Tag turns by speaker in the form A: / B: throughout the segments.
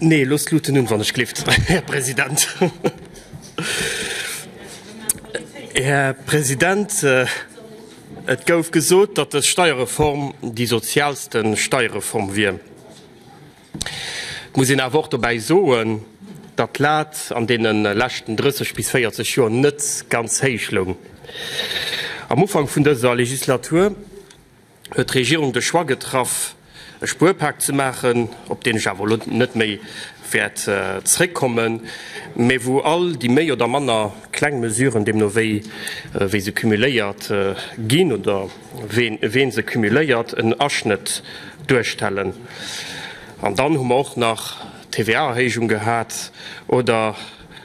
A: Nee, loosst d'Luuten un, wann ech glift, Här President. Här President, et gouf gesot, datt dës Steierreform déi sozialste Steierreform wier. Et muss een awer och dobäi soen, datt d'Lat an deene leschten 30 bis 40 Joer net ganz héich loung. Am Ufank vun dëser Legislatur huet d'Regierung de Choix getraff, e Spuerpak ze maachen, op deen ech awer elo net méi wäert zréckkommen, mä wou all déi méi oder manner kleng Mesuren, deemno wéi wéi se cumuléiert ginn oder ween se cumuléiert, en Aschnëtt duerstellen. An dann hu mer och nach d'TVA-Erhéijung gehat oder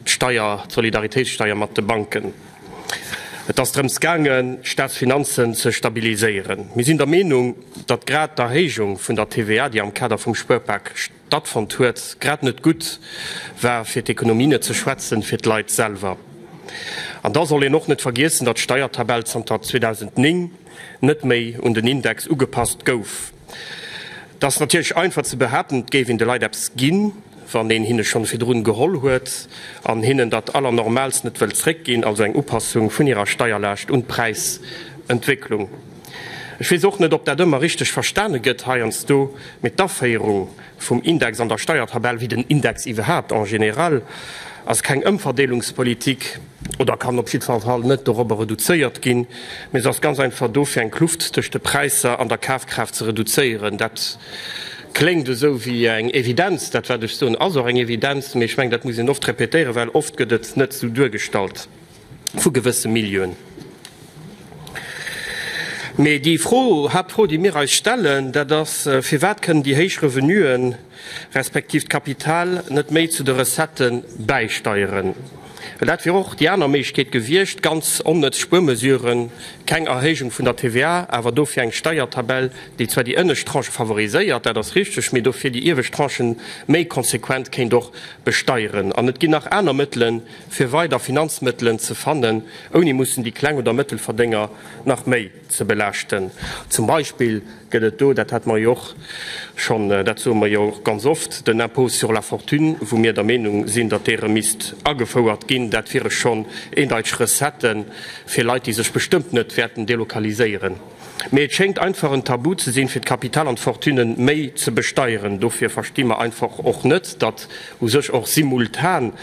A: d'Steier, d'Solidaritéitssteier mat de Banken. Et ass drëms gaangen, d'Staatsfinanzen ze stabiliséieren. Mir sinn der Meenung, datt grad d'Erhéijung vun der TVA, déi am Kader vum Spuerpak stattfonnt huet, grad net gutt war fir d'Ekonomie, net ze schwätzen fir d'Leit selwer. An da soll een och net vergiessen, datt d'Steiertabell zanter 2009 net méi un den Index ugepasst gouf. Et ass natierlech einfach ze behaapten, et géif een de Leit eppes ginn, wann een hinne schonn virdrun geholl huet an hinnen dat Allernormaalst net wëllt zréckginn, also eng Upassung vun hirer Steierlaascht un d'Präisentwécklung. Ech weess och net, ob dat ëmmer richteg verstane gëtt heiansdo, mee d'Aféierung vum Index an der Steiertabell, wéi den Index iwwerhaapt en général, ass keng Ëmverdeelungspolitik oder kann op jiddwer Fall net dorobber reduzéiert ginn, mee se ass ganz einfach do, fir eng Kluft tëscht de Präisser an der Kafkraaft ze reduzéieren. Dat kléngt esou wéi eng Evidenz, dat wat ech soen ass och eng Evidenz, mee ech mengen, dat muss een oft répétéieren, well oft gëtt et net esou duergestallt vu gewësse Milieuen. Mee déi Fro, Haaptfro, déi mir eis stellen, dat ass, Firwat kënnen déi héich Revenuen, respektiv d'Kapital net méi zu de Recettë bäisteieren? Well dat wier och déi aner Méiglechkeet gewiescht, ganz onnëtz Spuermesuren, keng Erhéijung vun der TVA, awer dofir eng Steiertabell, déi zwar déi ënnescht Tranche favoriséiert, dat ass richteg, mee dofir déi iewescht Tranchen méi konsequent kéint och besteieren. An et ginn nach aner Mëttelen, fir weider Finanzmëttelen ze fannen, ouni mussen déi Kleng oder Mëttelverdénger nach méi ze belaaschten. Zum Beispill gëtt et do, dat hate mer jo och schonn, dat soe mer jo och ganz oft, den Impôt sur la fortune, wou mir der Meenung sinn, datt dee erëm misst agefouert ginn. Dat wiere schonn eendeiteg Recettë fir Leit, déi sech bestëmmt net wäerten delokaliséieren. Mee et schéngt einfach en Tabu ze sinn, fir d'Kapital an d'Fortunen méi ze besteieren. Dofir versti mer einfach och net, datt u sech och simultan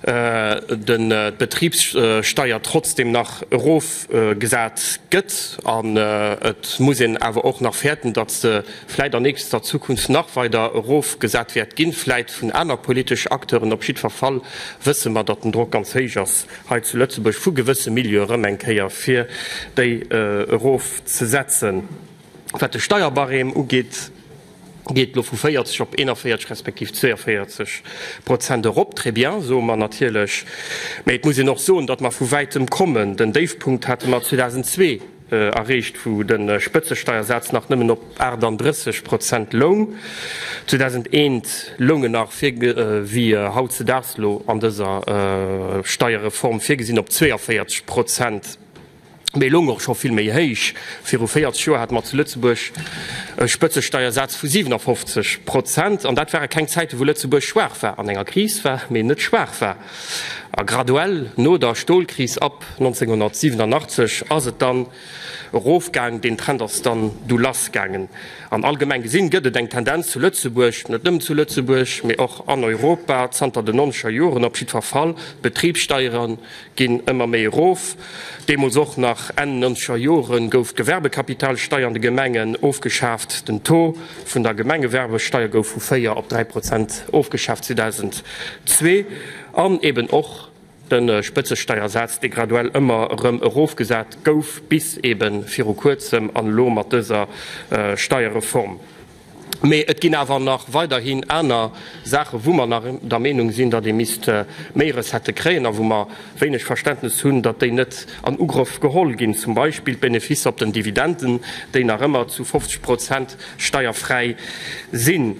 A: d'Betribssteier trotzdem nach erofgesat gëtt. An et muss een awer och nach fäerten, datt se vläit an nächster Zukunft nach weider erofgesat wäert ginn, vläit vun aner politesch Acteuren. Op jiddwer Fall wësse mer, datt den Drock ganz héich ass hei zu Lëtzebuerg vu gewësse Milieue erëm eng Kéier, fir déi erofzesetzen. Wat de Steierbarème ugeet, geet elo vu 40 op 41 respektiv 42 Prozent erop. Très bien, soe mer natierlech. Mä et muss een och soen, datt mer vu wäitem kommen. Den Déifpunkt hate mer 2002 erreecht, wou de Spëtzesteiersaz nach nëmmen op 38 Prozent loung. 2001 loung en nach, wéi hautzedaags elo an dëser Steierreform virgesinn, op 42 Prozent. Mee loung och scho vill méi héich. Viru 40 Joer hate mer zu Lëtzebuerg e Spëtzesteiersaz vu 57 Prozent. An dat ware keng Zäiten, wou Lëtzebuerg schwaach war, an enger Kris war, mee net schwaach war. A graduell no der Stolkris ab 1987 ass et dann erofgaang. Deen Trend ass dann du lassgaangen. An allgemeng gesinn gëtt et eng Tendenz zu Lëtzebuerg, net nëmmen zu Lëtzebuerg, mee och an Europa, zanter den nonzeger Joren op jiddwer Fall, d'Betribssteiere ginn ëmmer méi erof. Deemools och nach Enn nonzeger Jore gouf d'Gewerbekapitalsteier an de Gemengen ofgeschaaft. Den Taux vun der Gemengewerbesteier gouf vu 4 op 3 Prozent ofgeschaaft 2002 an eben och de Spëtzesteiersaz, dee graduell ëmmer erëm erofgesat gouf bis ebe viru kuerzem an elo mat dëser Steierreform. Mee et ginn awer nach weiderhin aner Saachen, wou mer nach der Meenung sinn, datt ee misst méi Recettë kréien a wou mer wéineg Verständnes hunn, datt déi net an Ugrëff geholl ginn, zum Beispill d'Beneficer op den Dividenden, déi nach ëmmer zu 50 Prozent steierfräi sinn.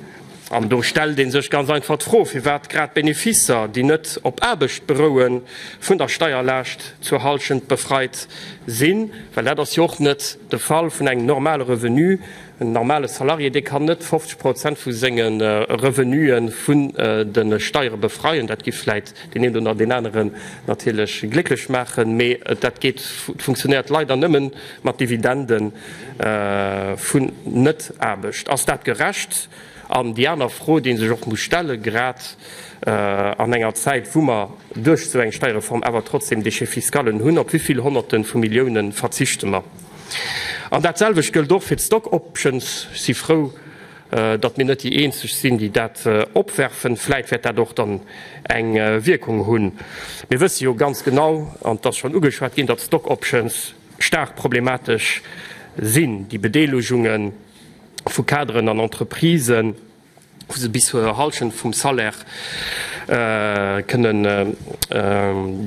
A: An do stellt ee sech ganz einfach d'Fro, firwat grad Beneficer, déi net op Aarbecht berouen, vun der Steierlaascht zur Hallschent befreit sinn, well dat ass jo och net de Fall vun engem normale Revenu. En normale Salarié, dee kann net 50 Prozent vu senge Revenue vun de Steiere befreien. Dat giff vläit deen een oder deen aneren natierlech glécklech maachen, mee dat geet, funktionéiert leider nëmme mat Dividende vun Net-Aarbecht. Ass dat gerecht? An déi aner Fro, déi ee sech och muss stellen, grad an enger Zäit, wou mer duerch esou eng Steierreform awer trotzdem Déchet-fiscalen hunn, Op wéi vill Honnerte vu Milliounen verzichte mer? An dat selwecht gëllt och fir d'Stock Options. Ech si frou, datt mir net déi eenzeg sinn, déi dat opwerfen. Vläit wäert dat och dann eng Wierkung hunn. Mir wësse jo ganz genau, an et ass schonn ugeschwat ginn, datt d'Stock Options staark problematesch sinn, déi Bedeelegunge vu Kaderen an Entreprisen. wou se bis zur Hallschent vum Salaire kënnen,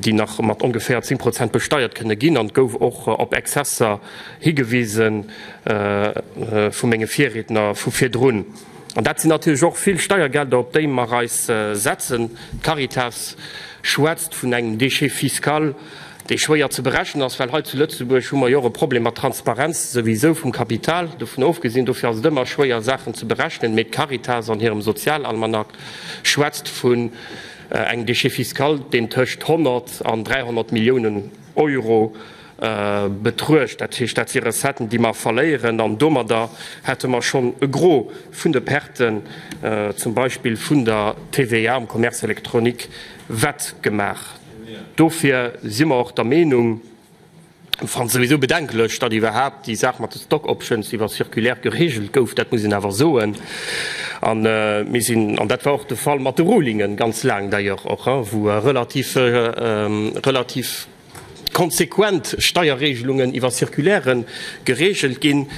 A: déi nach mat ongeféier 10 Prozent besteiert kënne ginn. An et gouf och op Exzesser higewise vu menge Virriedner vu virdrun. An dat sinn natierlech och vill Steiergelder, op déi mer eis setzen. D'Caritas schwätzt vun engem Déchet fiscal, dee schwéier ze berechnen ass, well hei zu Lëtzebuerg hu mer jo och e Problem mat Transparenz souwisou vum Kapital, dovun ofgesinn, dofir ass et ëmmer schwéier Saachen ze berechnen, mee d'Caritas an hirem Sozialalmanak schwätzt vun engem Déchet fiscal, deen tëscht 100 an 300 Milliounen Euro betruecht. Dat heescht, dat si Recetten, déi mer verléieren an domadder hätte mer schonn e Gros vun de Perten, zum Beispill vun der TVA am Commerce électronique, wettgemaach. Dofir si mer och der Meenung, fannen et souwisou bedenklech, datt iwwerhaapt déi Saach mat de Stock Options iwwer Circulaire geregelt gouf, dat muss een awer soen. A mir sinn, an dat war och de Fall mat de Rulingen ganz laang d'ailleurs och, wou relativ, relativ konsequent Steierregelungen iwwer Circulairen geregelt ginn.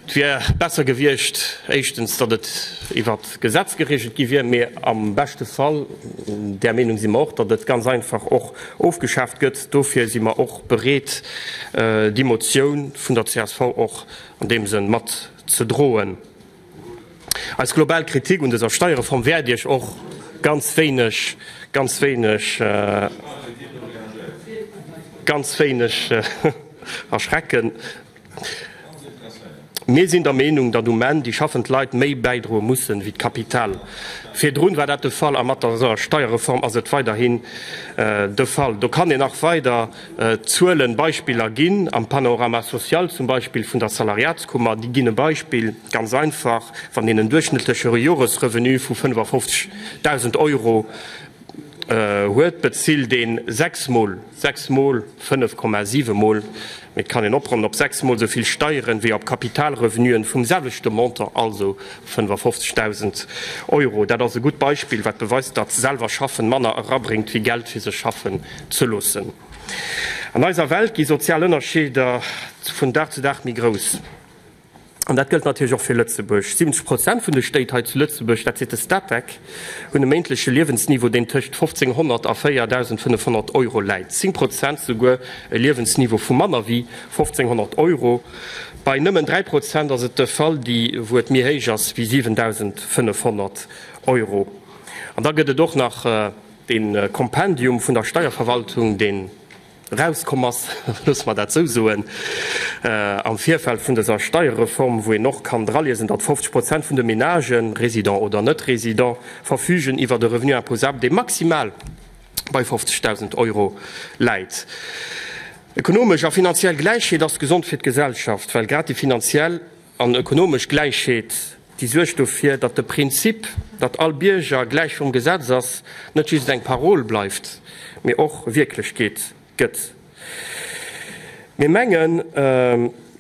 A: Et wier besser gewiescht, éischtens, datt et iwwer Gesetz geregelt gi wier, mee am beschte Fall, där Meenung si mer och, datt et ganz einfach och ofgeschaaft gëtt. Dofir si mer och bereet, déi Motioun vun der csv och an deem Sënn matzedroen. Eis global Kritik un dëser Steierreform wäert Iech och ganz wéineg, ganz wéineg, ganz wéineg erschrecken. Mir sinn der Meenung, datt um Enn déi schaffend Leit méi bäidroe mussen, wéi d'Kapital. Virdrun war dat de Fall a mat der Steierreform ass et weiderhin de Fall. Do kann een nach weider Zuelen, Beispiller ginn, am Panorama social zum Beispill vun der Salariatskummer, déi ginn e Beispill, ganz einfach, wann een en duerchschnëttleche Joresrevenu vu 55.000 Euro huet, bezilt een sechsmol, sechsmol, 5,7 mol, mee et kann een opronnen op sechsmol esou vill Steieren wéi op Kapitalrevenuen vum selwechte Montant, also 55.000 Euro. Dat ass e gutt Beispill, wat beweist, datt selwer schaffen manner erabréngt wéi Geld fir sech schaffen ze loossen. An eiser Welt gi sozial Ënnerscheeder vun Dag zu Dag méi grouss. An dat gëllt natierlech och fir Lëtzebuerg. 70 Prozent vun de Stéit hei zu Lëtzebuerg, dat seet de Statec, hunn e méintleche Liewensniveau, deen tëscht 1.500 a 4.500 Euro läit. 10 Prozent souguer e Liewensniveau vu manner wéi 1.500 Euro. Bei nëmmen 3 Prozent ass et de Fall, déi wou et méi héich ass wéi 7.500 Euro. An da gëtt et och nach dee Kompendium vun der Steierverwaltung, deen erauskomm ass, loosse mer dat esou soen, am Virfeld vun dëser Steierreform, wou een och kann draliesen, datt 50 Prozent vun de Ménagen, Résident oder net Résident, verfügen iwwert e Revenu imposable, dee maximal bei 50.000 Euro läit. Ökonomesch a finanziell Gläichheet ass gesond fir d'Gesellschaft, well grad déi finanziell an ökonomesch Gläichheet, déi suergt dofir, datt de Prinzip, datt all Bierger gläich virum Gesetz ass, net just eng Parol bleift, mee och Wierklechkeet gëtt. Mir mengen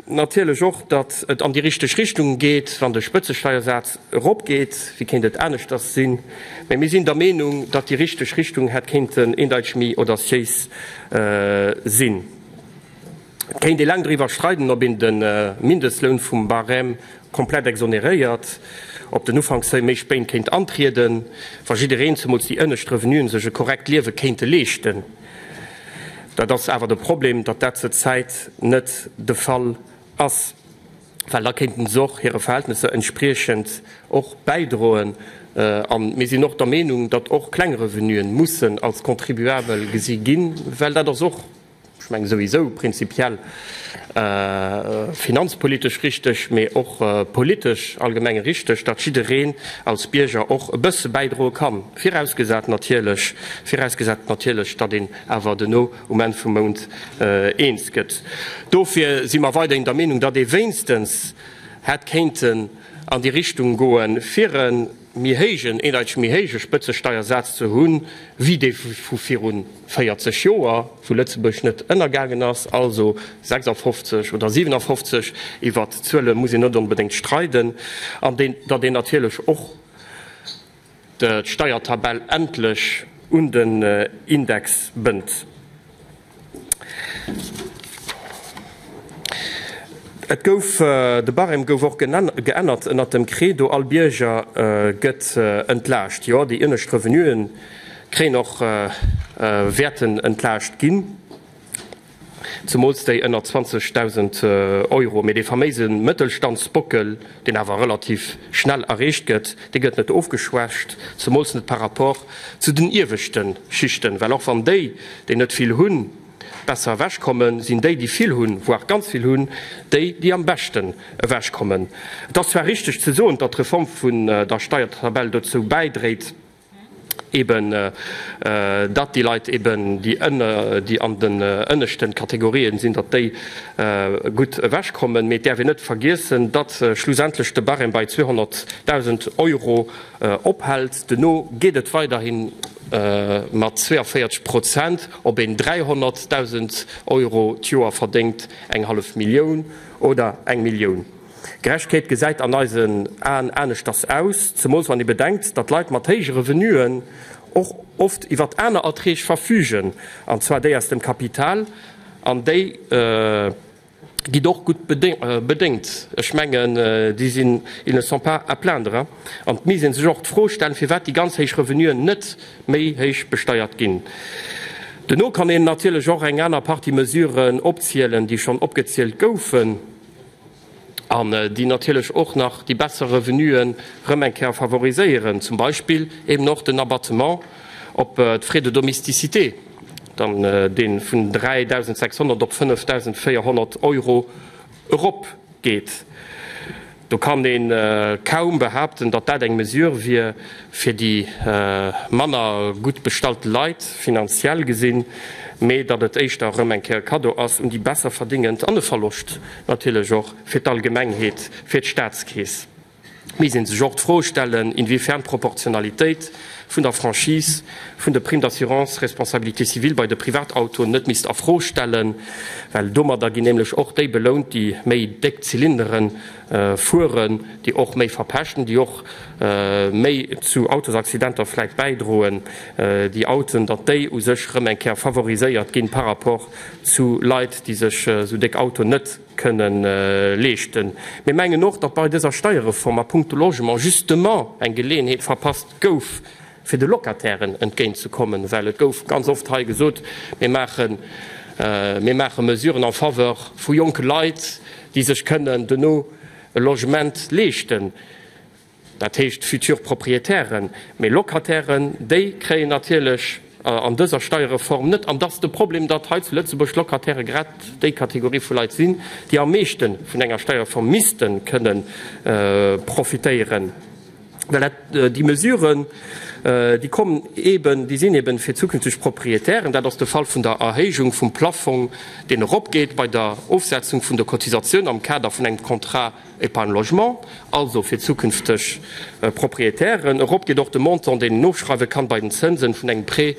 A: natierlech och, datt et an déi richteg Richtung geet, wann de Spëtzesteiersaz eropgeet. Wéi kéint et aneschters sinn? Mee mir sinn der Meenung, datt déi richteg Richtung hätt kéinten eendeiteg méi audaciéis sinn. Et kéint ee laang driwwer streiden, ob een de Mindestloun vum Barème komplett exoneréiert, ob den Ufanks-Seuil méi spéin kéint antrieden, wa jiddereen, zemools déi ënnescht Revenuen, sech e korrekt Liewe kéinte leeschten. Dat ass awer de Problem, datt dat zur Zäit net de Fall ass, well da kéinten se och hire Verhältnesser entspriechend och bäidroen. A mir sinn och der Meenung, datt och kleng Revenuen mussen als Contribuabel gesi ginn, well dat ass och, Ech. mengen souwisou prinzipiell finanzpolitesch richteg, mee och politesch allgemeng richteg, datt jiddereen als Bierger och e bësse bäidroe kann, virausgesat natierlech, virausgesat natierlech, datt een awer duerno um Enn vum Mount eens gëtt. Dofir si mer weiderhin der Meenung, datt ee wéinstens hätt kéinten an déi Richtung goen, fir e méi héijen, eendeiteg méi héije Spëtzesteiersaz ze hunn, wéi dee vu viru 40 Joer, wou Lëtzebuerg net ënnergaangen ass, also 56 oder 57, iwwert d'Zuele muss een net onbedéngt streiden, an deen, datt een natierlech och d'Steiertabell endlech un den Index bënnt. Et gouf, de Barème gouf och geännert ënnert dem Credo all Bierger gëtt entlaascht. Jo, déi ënnescht Revenuen kréien och, wäerten entlaascht ginn, zemools déi ënner 20.000 Euro. Mee dee faméise Mëttelstandsbockel, deen awer relativ schnell erreecht gëtt, dee gëtt net ofgeschwächt, zemools net par rapport zu den ieweschte Schichten, well och wann déi, déi net vill hunn, besser ewechkommen, sinn déi, déi vill hunn, voire ganz vill hunn, déi, déi am beschten ewechkommen. Et ass zwar richteg ze soen, datt d'Reform vun der Steiertabell dozou bäidréit, eben datt déi Leit eben, déi ënner, déi an den ënneschten Kategorien sinn, datt déi gutt ewechkommen. Mee et däerf een net vergiessen, datt schlussendlech de Barème bei 200.000 Euro ophält. Duerno geet et weiderhi mat 42 Prozent, ob een 300.000 Euro d'Joer verdéngt, eng hallef Millioun oder eng Millioun. Gerechtegkeet gesäit an eisen Aen aneschters aus, zemools wann ee bedenkt, datt Leit mat héije Revenuen och oft iwwert aner Erträg verfügen, an zwar déi aus dem Kapital, an déi gitt och gutt bedéngt. Ech mengen, déi sinn, ils ne sont pas à plaindre. An et misst ee sech och d'Fro stellen, firwat déi ganz héich Revenuen net méi héich besteiert ginn. Duerno kann een natierlech och eng aner Partie Mesuren opzielen, déi schonn opgezielt goufen. An déi natierlech och nach déi besser Revenuen erëm eng Kéier favoriséieren, zum Beispill eben och den Abattement op d'Frais de domesticité, dann dee vun 3.600 op 5.400 Euro eropgeet. Do kann ee kaum behaapten, datt dat eng Mesure wier fir déi manner gutt bestallte Leit, finanziell gesinn, mee datt et éischter erëm eng Kéier e Kaddo ass un déi Besserverdingend an e Verloscht natierlech och fir d'Allgemengheet, fir d'Staatskeess. Misst ee sech och d'Fro stellen, inwiefern d'Proportionalitéit vun der Franchise vun de Prime d'assurance responsabilité civile bei de Privatautoen net misst a Fro stellen, well domadder ginn nämlech och déi belount, déi méi déck Zylindere fueren, déi och méi verpeschten, déi och méi zu Autosaccidenter vläit bäidroen, déi Autoen, datt déi u sech erëm eng Kéier favoriséiert ginn par rapport zu Leit, déi sech esou déck Autoen net kënnen leeschten. Mir mengen och, datt bei dëser Steierreform a puncto Logement justement eng Geleeënheet verpasst gouf, fir de Locatairen entgéintzekommen, well et gouf ganz oft hei gesot, mir maachen, mir maache Mesuren en faveur vu jonke Leit, déi sech kënnen duerno e Logement leeschten, dat heescht futur Propriétairen. Mee Locatairen, déi kréien natierlech an dëser Steierreform net, an dat ass de Problem, datt hei zu Lëtzebuerg d'Locataire grad déi Kategorie vu Leit sinn, déi am meeschte vun enger Steierreform misste kënnen profitéieren. Well dat, déi Mesuren, déi kommen eeben, déi sinn eeben fir zukünfteg Proprietären. Dat ass de Fall vun der Erhéijung vum Plaffong, deen eropgeet bei der Ofsetzung vun der Cotisatioun am Kader vun engem Contrat épargne logement, also fir zukünfteg Proprietären. Eropgeet och de Montant, deen een ofschreiwe kann bei den Zënsen vun engem Prêt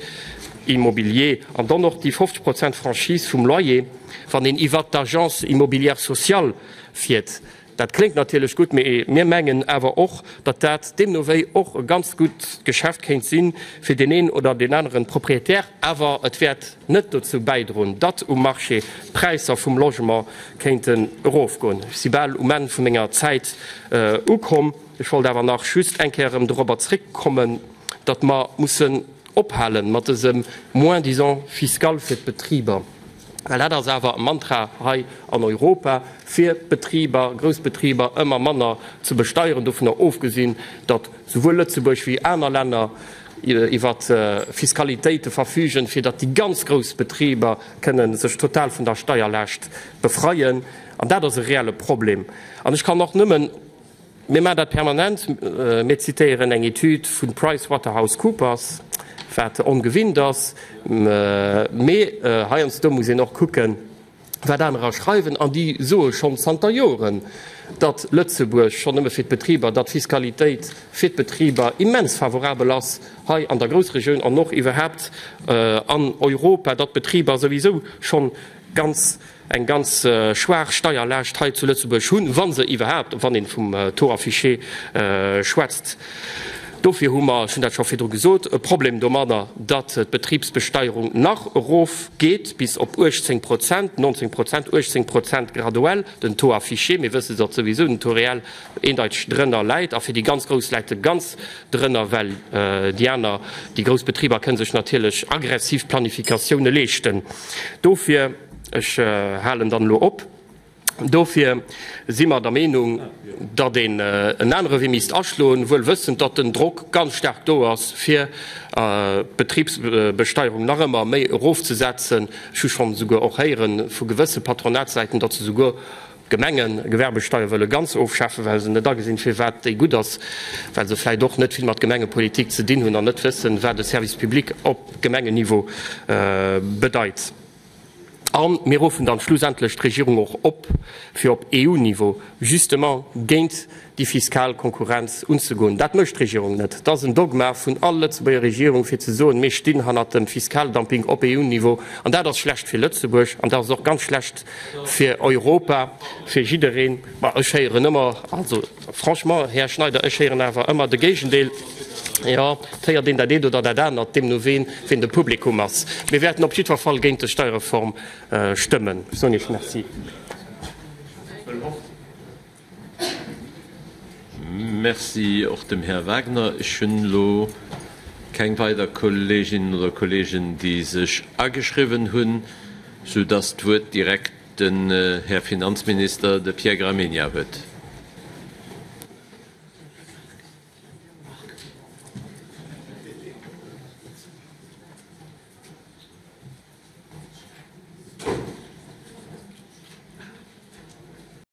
A: immobilier. An dann och déi 50 Prozent Franchise vum Loyer, wann een iwwert d'Agence immobilière sociale fiert. Dat kléngt natierlech gutt, mee mir mengen awer och, datt dat deemno wéi och e ganz gutt Geschäft kéint si fir deen een oder deen aneren Proprietär. Awer et wäert net dozou bäidroen, datt um Marché d'Präisser vum Logement kéinten erofgoen. Ech si bal um Enn vu menger Zäit ukomm. Ech wollt awer nach just eng Kéier erëm dorobber zréckkommen, datt mer mussen ophale mat dësem Moins-disant fiscal fir d'Betriber. Well dat ass awer e Mantra hei an Europa, fir d'Betriber, grouss Betriber ëmmer manner ze besteieren. Dovunner ofgesinn, datt souwuel Lëtzebuerg wéi aner Länner. iwwer Fiskalitéite verfügen, fir datt déi ganz grouss Betriber kënne sech total vun der Steierlaascht befreien. An dat ass e reelle Problem. An ech kann och nëmmen, mir maachen dat permanent, mir zitéieren eng Etüd vu PricewaterhouseCoopers, wat ongewinnt ass, mee heiansdo muss een och kucken, wat anerer schreiwen, an déi soe schonn zanter Joren, datt Lëtzebuerg schonn nëmme fir d'Betriber, datt d'Fiskalitéit fir d'Betriber immens favorabel ass hei an der Groussregioun an och iwwerhaapt an Europa, datt d'Betriber souwisou schonn ganz eng ganz schwaach Steierlaascht hei zu Lëtzebuerg hunn, wa se iwwerhaapt, wann ee vum Taux affiché schwätzt. Dofir hu mer, ech hunn dat scho virdru gesot, e Problem domadder, datt d'Betribsbesteierung nach erofgeet bis op 18 Prozent, 19 Prozent, 18 Prozent graduell, den Taux affiché. Mir wësse, datt souwisou den Taux réel eendeiteg drënner läit a fir déi ganz Grouss läit e ganz drënner, well déi aner, déi grouss Betriber kënne sech natierlech aggressiv Planifikatioune leeschten. Dofir, ech halen dann elo op, Dofir si mer der Meenung, datt een en anere Wee misst aschloen, wuel wëssend, datt den Drock ganz staark do ass, fir d'Betribsbesteierung nach ëmmer méi erofzesetzen. Ech hu schonn esouguer och héiere vu gewësse Patronatssäiten, datt se esouguer d'Gemengegewerbesteier wëlle ganz ofschafen, well se net agesinn, firwat déi gutt ass, well se vläicht och net vill mat Gemengepolitik ze dinn hunn an net wëssen, wat e Service public op Gemengenniveau bedeit. A mir ruffen dann schlussendlech d'Regierung och op, fir op EU-Niveau justement géint déi fiskal Konkurrenz unzegoen. Dat mécht d'Regierung net. Et ass en Dogma vun all Lëtzebuerger Regierung, fir ze soen, mir stinn hannert dem Fiskaldumping op EU-Niveau. An dat ass schlecht fir Lëtzebuerg an dat ass och ganz schlecht fir Europa, fir jiddereen. Ma ech héieren ëmmer, also franchement, Här Schneider, ech héieren awer ëmmer de Géigendeel. Jo, et héiert een dat eent oder dat anert, deemno ween, ween de Publikum ass. Mir wäerten op jiddwer Fall géint des Steierreform stëmmen. Ech soen Iech Merci.
B: Merci och dem Här Wagner. Ech hunn elo keng weider Kolleeginnen oder Kolleegen, déi sech ageschriwwen hunn, soudass d'Wuert direkt den Här Finanzminister, de Pierre Gramegna, huet.